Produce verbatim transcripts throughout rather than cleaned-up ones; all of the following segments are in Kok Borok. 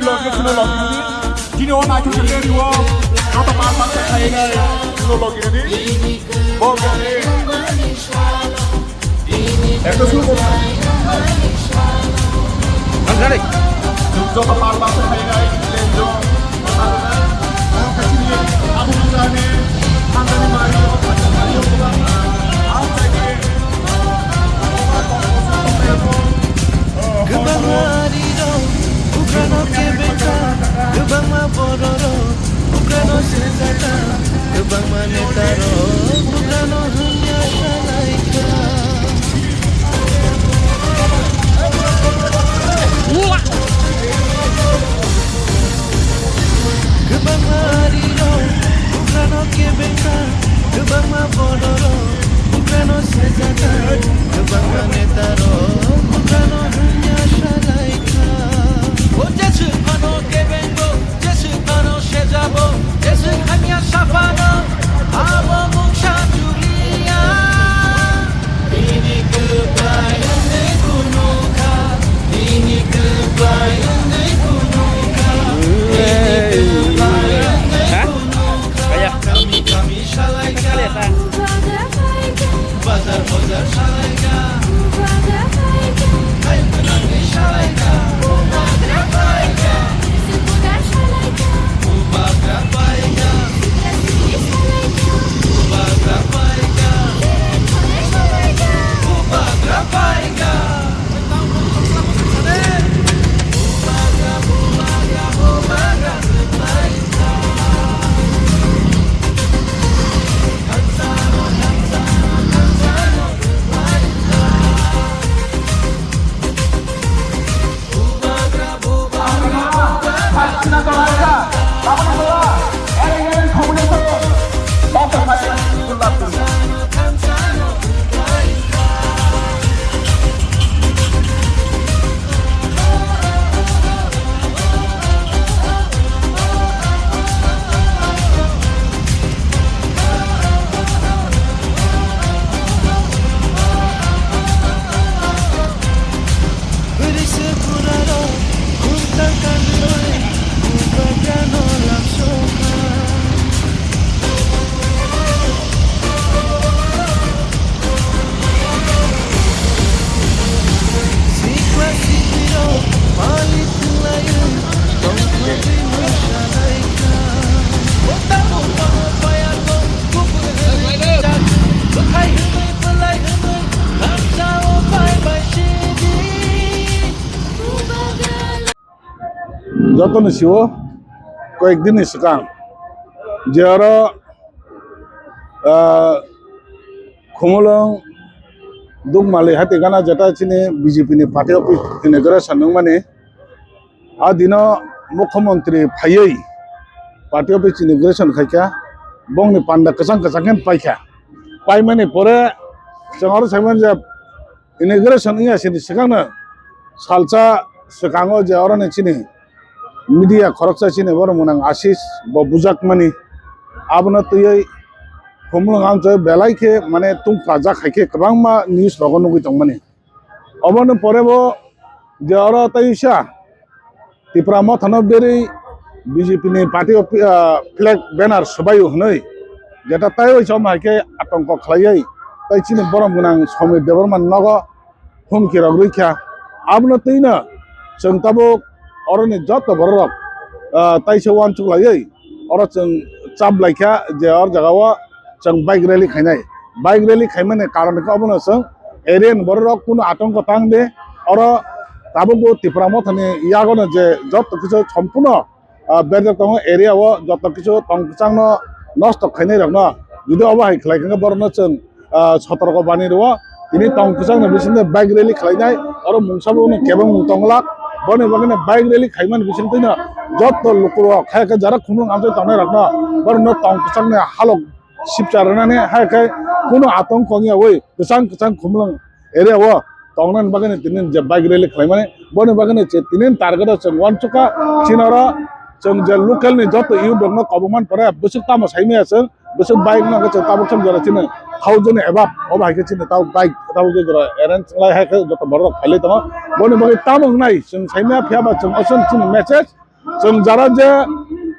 Logi sino logi di. Jini o naitu kiri di o. Kata pal pal kiri di. Sino logi di. Bo kiri. Ekta sino. Ang gari. Joto pal pal kiri di. Abu Mari. Ang gari Mario. Ang gari Mario. Kwbangma arirok bugrano kebengkha, kwbangma bororok bugrano sejaka, kwbangma netarok bugrano hwnya salaikha. Kwbangma arirok bugrano kebengkha, kwbangma bororok bugrano sejaka, kwbangma netarok bugrano hwnya salaikha. O jeswk phano kebengo, jeswk phano sejabo, jeswk hamya saphano abo mungsa chuliya. Bini kwplai wngwi phunukha, bini kwplai wngwi phunukha, bini kwplai wngwi phunukha. Kami kami salaikha. Bazar bazar salaikha. Hai manangwi salaikha. Bubagra paikha. Bubagra paikha. Bubagra paikha. Jotoni sio koyek din ni swkang je oro, ah, Khumulwng Dukmali hati gana jeta chini B J P ni party office inauguration wngmani. A dino mukhyamantri phaiwi party office inauguration khaikha, bongni panda kwchang kwchang khe paikha. Paimani pore chwng oro saimani je inauguration wngya sini swkangno salsa swkango je oroni chini media khoroksa chini borok mwnang Ashish bo bujakmani, abono twiwi Khumulwng amchoi belai khe mane tungpajak hai khe kwbangma news rogo nugwi tongmani. Obono pore bo je oro tei uisa Tipra Mothano berwi B J P ni party of, ah, flag banner swbaio hwnwi jeta tei uisa omo hai khe atongko khlaiwi tei chini borok gwnang Somir Debbarma nogo humki rok rwikha. Abono twino chwng tabuk oroni joto bororok, ah, taisa uansuk laiwi oro chwng chap laikha je or jagao chwng bike rally khainai. Bike rally khaimani karon khe obono chwng area ni bororok kunu atongko tang de. Oro tabukbo Tipra Mothani yagono je joto kisa sompurno ah, berjak tongo area o joto kisu tong kwchangno nosto khainai rokno. Jodi obo hai khlai khe borokno chwng, ah, sotorko bani rwo. Tini tong kwchangni bisingtwi bike rally khlainai, oro mungsa bo kebengmung tonglak. Boni bagwino bike rally khaimani bisingtwino joto lukurok hai khe jara Khumulwng amchoi tongnai rokno borokno tong kwchangni halok sipcha rwnani hai khe kunu atong kongya oi kwchang kwchang Khumulwng area o tongnani bagwi tini je bike rally khlaimani, boni bagwi tini target o chwng uansukha. Chini oro chwng je local ni joto youth rokno kobongmani pore bwswk tamo saimaya chwng, bwswk bike no chwng tabuk chwng jora chini Thousand above, obo hai khe chini tao bike, tao je jora arrange lai hai khe joto borok rok phailai tongo. Boni bagwi tamo wngnai, chwng saimaya phiya ba chwng osen chini message, chwng jara je,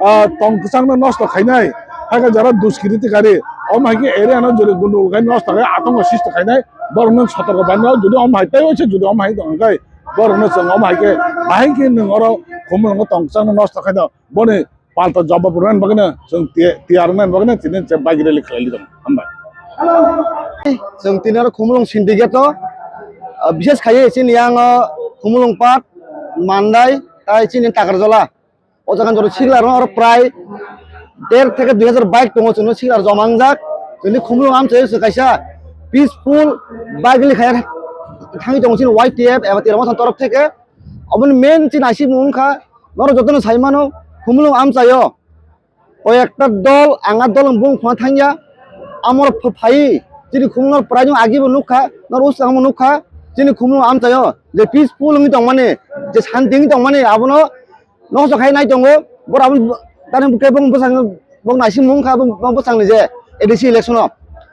ah, tong kwchangno nosto khainai, hai khe jara duskiriti kari, omo hai khe area no jori gundul khai nosto khai atongo sisto khainai, borokno sotorko bainai, jodi omo hai tei oise jodi omo hai tong khai, borokno chwng omo hai khe, bahai khe nwng oro Khumulwngo tong kwchangno nosto khainai, boni palta jawab rwna bagwino chwng tiya-, tiyar wngna bagwino tini je bike rally khlai lidong. Hambai. Chwng tini oro Khumulwng syndicate o, ah, bishes khaiwi chini yang o Khumulwng Park, Mandai, tai chini Takarjala. O jaga jora sikla rok oro prai der theke dui hajar bike tongo chwngno sikla joma wngjak. Chwngni Khumulwng amchai o chwng kaisa peaceful bike rally khaiya thangwi tongo chini Y T F eba Tira Motha ni torof theke. Oboni main chini naisingmung wngkha, norok jotono sai mano, Khumulwng amchaio koi ekta dol, ang a dol ni bumung phano thangya, amoro ph-, phaiwi chini Khumulwng no prai no agi bo nukha, norok usang bo nukha, chini Khumulwng amchaio je peaceful wngwi tongmani, je santi wngwi tongmani, abono nosto khai nai tongo, borok abo tani khe bong bwsang, bong naisingmung wngkha, bong, bong bwsangni je A D C election o,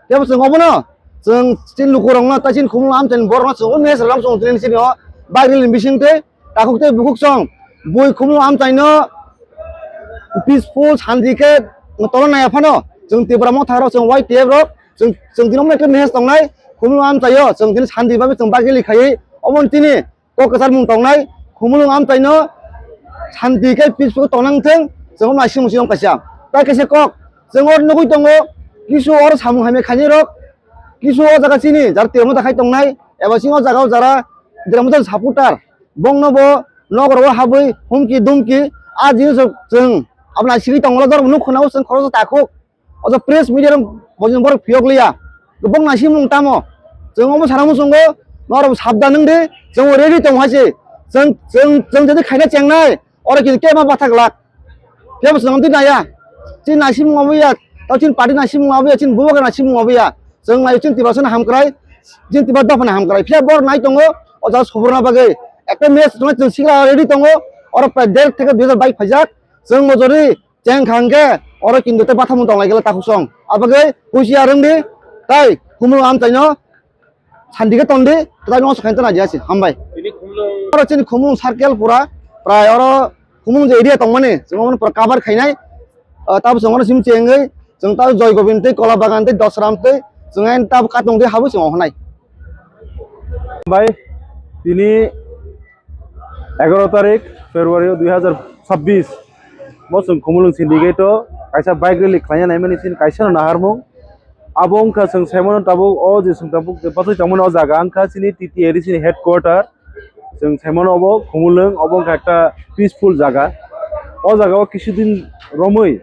tei bo chwng obono chwng chini lukurokno tei chini Khumulwng amchaini borokno chwng o message rwna chwng tini chini o bike rally ni bisingtwi. Takhuk tei bukhuk song bui Khumulwng amchaino peaceful santi khe tolna naiya phano chwng Tipra Motha rok, chwng Y T F rok, chwng, chwng tini omo ekta message tongnai Khumulwng amchaio chwng tini santi bagwi chwng bike rally khaiwi omo tini kok kwcharmung tongnai Khumulwng amchaino santi khe peaceful tongna wngthwng chwng omo naisingmung siyong kaisa. Tai kaisa kok chwng oro nugwi tongo kisu oro samung hamya khainai rok kisu o jaga chini jara Tipra Motha khai tongnai eba chini o jaga o jara Tipra Motha supporter. Bongno bo nokrogo habwi humki dumki a jinis rok chwng abo naisigwi tongmolo jorbo nuk khna o chwng khoroksa takhuk. O jaga press media rok bo chwng borok phiyok liya. Bong naisimung tamo? Chwng omo sana muchungo norok sabdan wng di, chwng ready tong hai se. Chwng, chwng, chwng jadi khaina chengnai, oro kini kema bathak lak. Phiya bo chwng amtwi naiya. Chini naisimung obo ya, tei chini party naisimung obo ya, chini bubagra naisimung obo ya. Chwng nai chini Tiprasani hamkrai, chini Tipra dophani hamkrai. Phiya bor nai tongo, o jaga subruna bagwi. Ekta match tongo, chwng sikla ready tongo. Oro prai der theke dui hajar bike phaijak. Chwng mojori cheng khang khe oro kintu tei bathamung tong lai khe takhuk song. Abagwi husiar wng di, tai Khumulwng amchaino santi khe tong di, tai no sakhain tana dia si. Hambai. Tini Khumulwng. Oro chini Khumulwng circle pura, prai oro Khumulwng je area tongmani, chwng omono pura cover khainai. Ah, tabo chwng oro sim chengwi, chwng tabo Joy Gobind tei Kola Bagan tei Dosram tei chwng ain tabo katong tei habwi chwng ohnai. Bai, tini egaro tarik February dui hajar chabbish, bo chwng Khumulwng syndicate o kaisa bike rally khlaina naimani chini kaisa no naharmung. Abo wngkha chwng saimano tabuk o je chwng tabuk je bachai tongmani o jaga wngkha chini T T A D C ni headquarter. Chwng saimano obo Khumulwng, obo wngkha ekta peaceful jaga. O jaga o kisu din romwi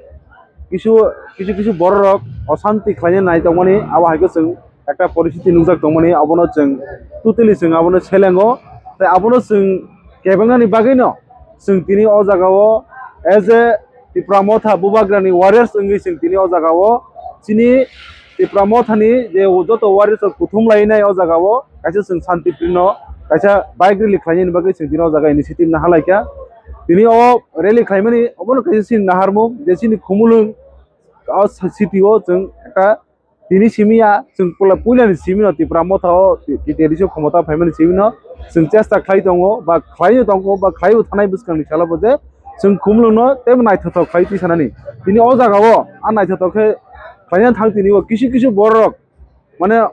kisu, kisu, kisu borok rok osanti khlaina nai tongmani, abo hai khe chwng ekta poristiti nukjak tongmani, abono chwng totally chwng abono selengo, tei abono chwng kebengnani bagwino chwng tini o jagao as a Tipra Motha Bubagrani warriors wngwi chwng tini o jagao chini Tipra Mothani je joto warriors rok kuthum lainai o jagao kaisa chwng Shanti Prino kaisa bike rally khlainani bagwi chwng tini o jaga initiative nahalaikha. Tini o rally khlaimani obono kaisa chini naharmung je chini Khumulwng o city o chwng ekta tini simi ya, chwng pula-, puilani simi no Tipra Motha o T T A D C o khomota phaimani simi no chwng chesta khlai tongo, ba khlai tongo, ba khlai thanai bwskangni salo bo je chwng Khumulwng no teibo naithothok khlai twi sanani. Tini o jaga o a naithothok khe khlaina thang tini o kisu kisu borok mane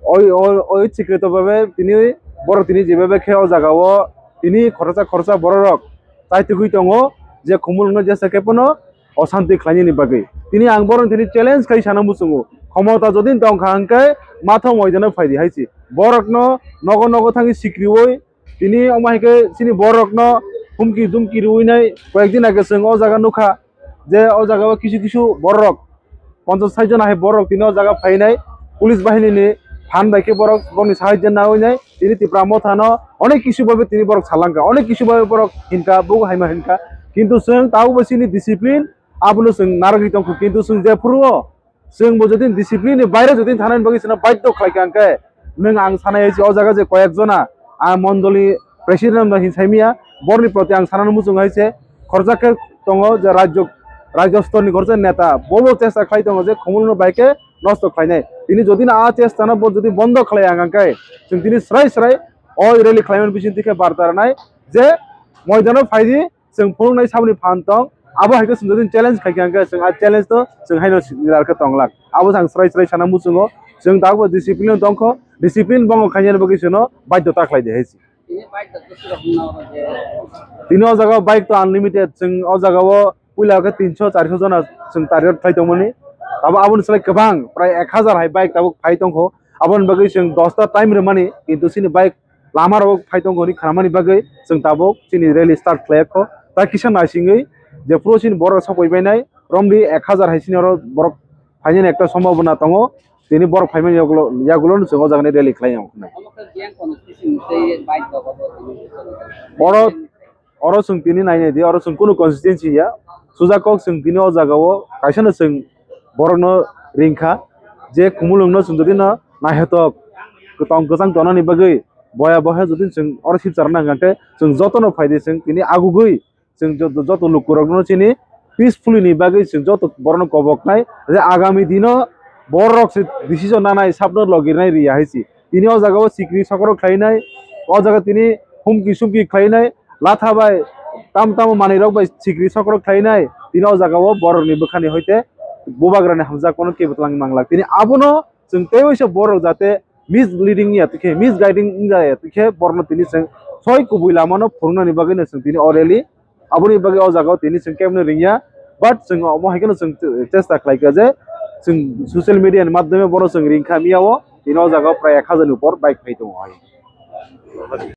oi, oi, oi, sikritabhabe tini borok tini jebhabe khe o jaga o tini khoroksa khoroksa borok rok chaitugwi tongo je Khumulwng no jesa khe phano osanti khlainani bagwi. Tini ang borokno tini challenge khai sana muchungo. Khomota jodi tongkha hwnkhe matha moidano phaidi hai se. Borokno nogo nogo thangwi sikriwi tini omo hai khe chini borokno humki dumki riwi nai koyek din age chwng o jaga nukha je o jaga o kisu kisu borok ponchas sait jona hai borok tini o jaga phainai police bahini ni phan bai khe borok boni sahajyo nawi nai. Tini Tipra Motha no onek kisu babe tini borok salangkha, onek kisu babe borok hinkha, bugo haima hinkha. Kintu chwng tabukbo chini discipline abono chwng narwgwi tongkha. Kintu chwng jephuru o chwng bo jodi discipline ni baire jodi thanani bagwi chwngno baidhyo khlaikha, hwnkhe nwng ang sanai se o jaga je koyek jona a mondoli president no hinwi saimanya, borni proti ang sanani muchung hai se khorjak khe tongo je rajyo, rajyo stor ni khorjak neta bobo chesta khlai tongo je Khumulwng no bai khe nosto khlainai. Tini jodi no a chesta no bo jodi bondo khlai ang khe, chwng tini srai srai o rally khlaimani bising twi khe barta rwnai je moidano phaidi, chwng phunuknai saboni phan tong, abo hai khe chwng jodi challenge khai khe ang khe chwng a challenge no chwng haino rar khe tong lak. Abo chwng srai srai sana muchungo, chwng tabuk discipline tong kho, discipline bongo khainani bagwi chwngno baidhota khlai di hai se. Tini o jaga o bike to unlimited, chwng o jaga o puila khe tinso charso jona chwng target khlai tongmani. Abo aboni slai kwbang, prai ek hazar hai bike tabuk phai tongkho. Aboni bagwi chwng dosta time rwmani, kintu chini bike lama rok phai tongkho hwnwi khnamani bagwi chwng tabuk chini rally start khlai kho. Ta kisa naisingwi jephuru chini borok sok pai bainai, romdi ek hazar hai chini oro borok phainani ekta sombhabona tongo. Tini borok phaimani yagulo, yagulo no chwng o jagani rally khlai ang hwnwi. Omo khe biyang constitution tei bike rok obo tini. Oro, oro chwng tini nainai di, oro chwng kunu constituency ya. Suja kok chwng tini o jaga o kaisa no chwng borok no ring kha je Khumulwng no chwng jodi no naithotok kwtong kwchang tongnani bagwi boya boya jodi chwng oro sip charwna hwnkhe chwng joto no phai di chwng tini agugwi chwng joto, joto lukurokno chini peacefully ni bagwi chwng joto borokno koboknai je agami dino borok se decision nanai sabno logirnai riya hai se. Tini o jaga o sikri sokorok khlainai, o jaga tini humki sumki khlainai, latha bai tam tamo manwi rok bai sikri sokorok khlainai. Tini o jaga o borok ni bwkha ni hoite bubagra ni hamjak kono kebo twlang manglak. Tini abono chwng tei waisa borok jate misleading ya twi khe, misguiding wngya ya twi khe borokno tini chwng soi kubui lamano phwrwngnani bagwi no chwng tini o rally. Aboni bagwi o jaga o tini chwng kebno ringya, but chwng omo hai kheno chwng chesta khlai kha je chwng social media ni madhyome bono chwng ring kha miya o, tini o jaga o prai ek hazar ni upor bike phai tongo hai.